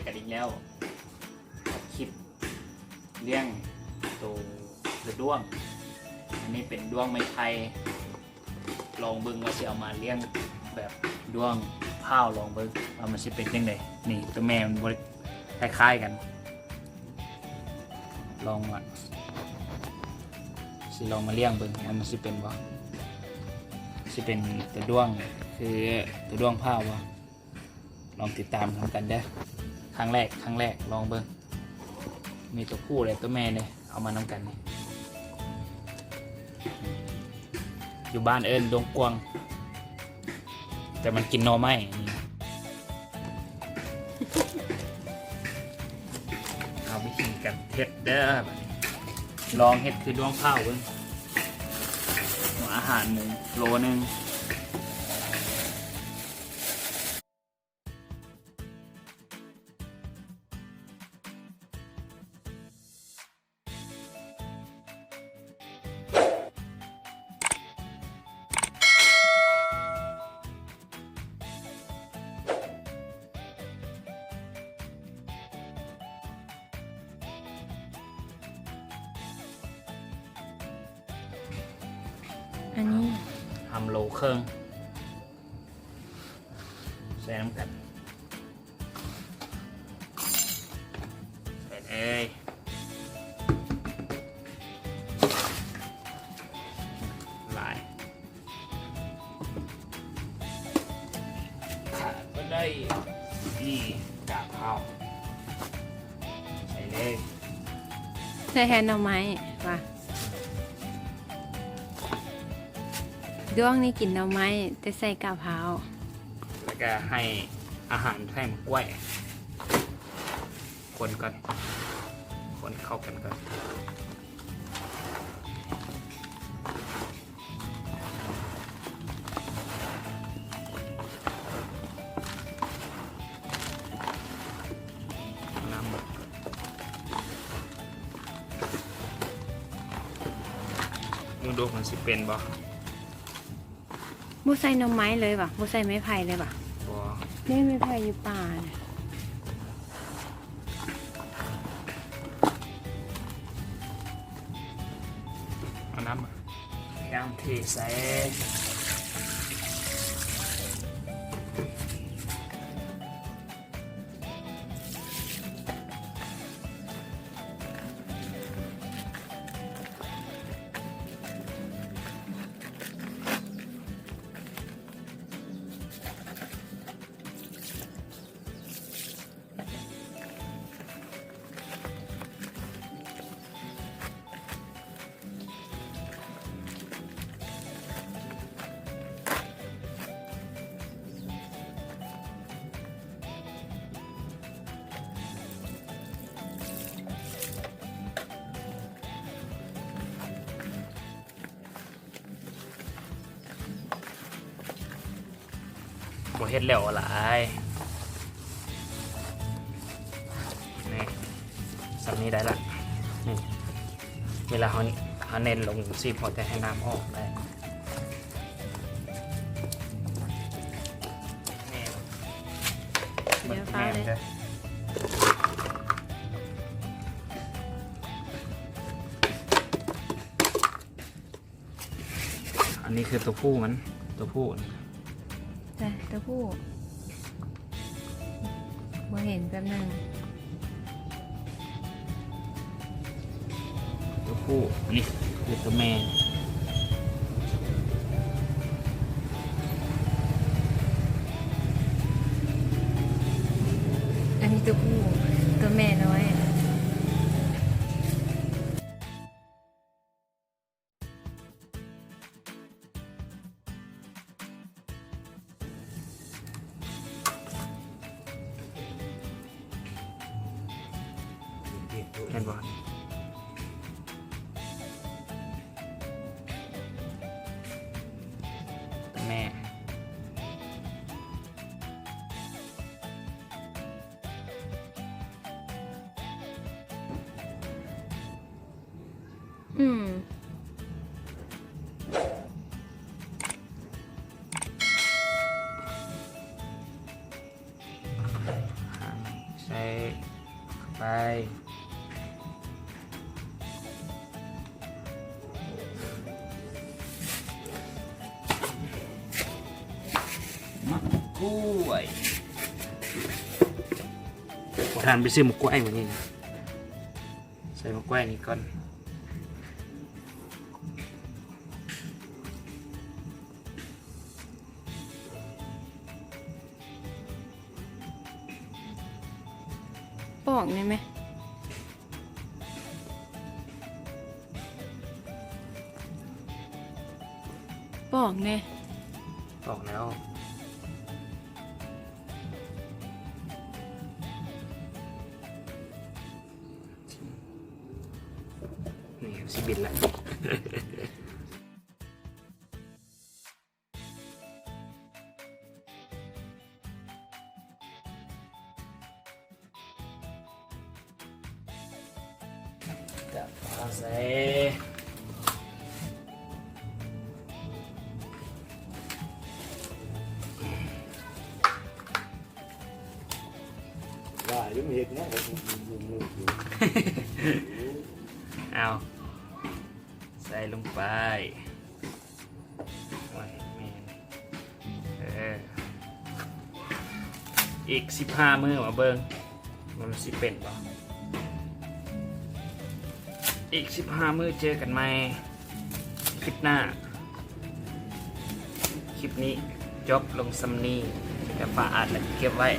ກັນອີກແລ້ວກັບຄລິບລ້ຽງໂຕ ໂຕດ້ວງ. ອັນນີ້ເປັນດ້ວງໄມ້ໄຜ່ ລອງເບິ່ງວ່າຊິເອົາມາລ້ຽງແບບດ້ວງພ້າວ ລອງເບິ່ງວ່າມັນຊິເປັນຈັ່ງໃດ. ນີ້ໂຕແມ່ມັນບໍ່ໄດ້ ຄ້າຍໆກັນ. ລອງວ່າ ຊິລອງມາລ້ຽງເບິ່ງວ່າມັນຊິເປັນບໍ່ ຊິເປັນໂຕດ້ວງຄືໂຕດ້ວງພ້າວບໍ່. ລອງຕິດຕາມນຳກັນເດີ້. ຄັ້ງແລກ ຄັ້ງແລກ ລອງເບິ່ງ. ມີໂຕຜູ້ ແລະ ໂຕແມ່ເດ້ ເອົາມານຳກັນ. ຢູ່ບ້ານເອີ້ນດ້ວງກວາງ ແຕ່ມັນກິນໜໍ່ໄມ້. ເອົາວິທີການເຮັດເດີ້ ບາດນີ້ລອງເຮັດຄືດ້ວງພ້າວເບິ່ງ. ຫົວອາຫານໝູໂລໜຶ່ງ. ອັນນີ້ຫຳໂລເຄິ່ງ ໃສ່ນຳກັນ. ເປີດເອີຍ ຫຼາຍ ຂາດບໍ່ໄດ້ ນີ້ກາບເຮົາ ໃສ່ເລີຍ. ໃສ່ແທນໜໍ່ໄມ້ວ່າ ດ້ວງນີ້ກິນໜໍ່ໄມ້ ແຕ່ໃສ່ກາບເຮົາ ແລ້ວກະໃຫ້ອາຫານໃສ່ໝາກກ້ວຍ. ຄົນກ່ອນ ຄົນເຂົ້າກັນກ່ອນ. ນ້ຳ ເບິ່ງດູມັນຊິເປັນບໍ່? ບໍ່ໃສ່ໜໍ່ໄມ້ເລີຍຫວາ? ບໍ່ໃສ່ໄມ້ໄຜ່ເລີຍຫວາ? ບໍ່. ນີ້ໄມ້ໄຜ່ຢູ່ປ່າ. ເອົານ້ຳມາ ນ້ຳເທໃສ່. ບໍ່ເຮັດແລ້ວຫຼາຍ. ນີ້ ສ່ຳນີ້ໄດ້ລະ. ນີ້ ເວລາເຮົາ ເຮົາເນັ້ນລົງຊີ້ ພໍແຕ່ໃຫ້ນ້ຳອອກໄດ້. ນີ້ ເດີ ຟ້າວເລີຍ. ອັນນີ້ຄືຕົວຜູ້ມັນ ຕົວຜູ້ ໃຊ່ ຕົວຜູ້ ບໍ່ເຫັນ ແປັບໜຶ່ງ ຕົວຜູ້. ອັນນີ້ຄືຕົວແມ່. ອັນນີ້ຕົວຜູ້ ຕົວແມ່ນ້ອຍ. ເຫັນບໍ່? ແມ່. ອືມ. ຫາງໃ ໃສ່ເຂົ້າໄປ ໝາກກ້ວຍ ບໍ່ທັນໄປຊື້ໝາກກ້ວຍມື້ນີ້ນະ ໃສ່ໝາກກ້ວຍນີ້ກ່ອນ. ປອກແດ່ແມ ປອກແດ່ ປອກແລ້ວ ນີ້ຊິບິນລະ. ກະປາໃສ່ ວ່າຢູ່ເຮັດຫຍັງ ເອົາ ໃສ່ລົງໄປ. ໂອ້ຍ ແມ່ນ ເອີ ອີກສິບຫ້າມື້ມາເບິ່ງ ມັນຊິເປັນບໍ່? ອີກສິບຫ້າມື້ເຈີກັນໃໝ່ ຄລິບໜ້າ. ຄລິບນີ້ຈົບລົງສ່ຳນີ້ ແຕ່ປ້າອາດເກັບໄວ້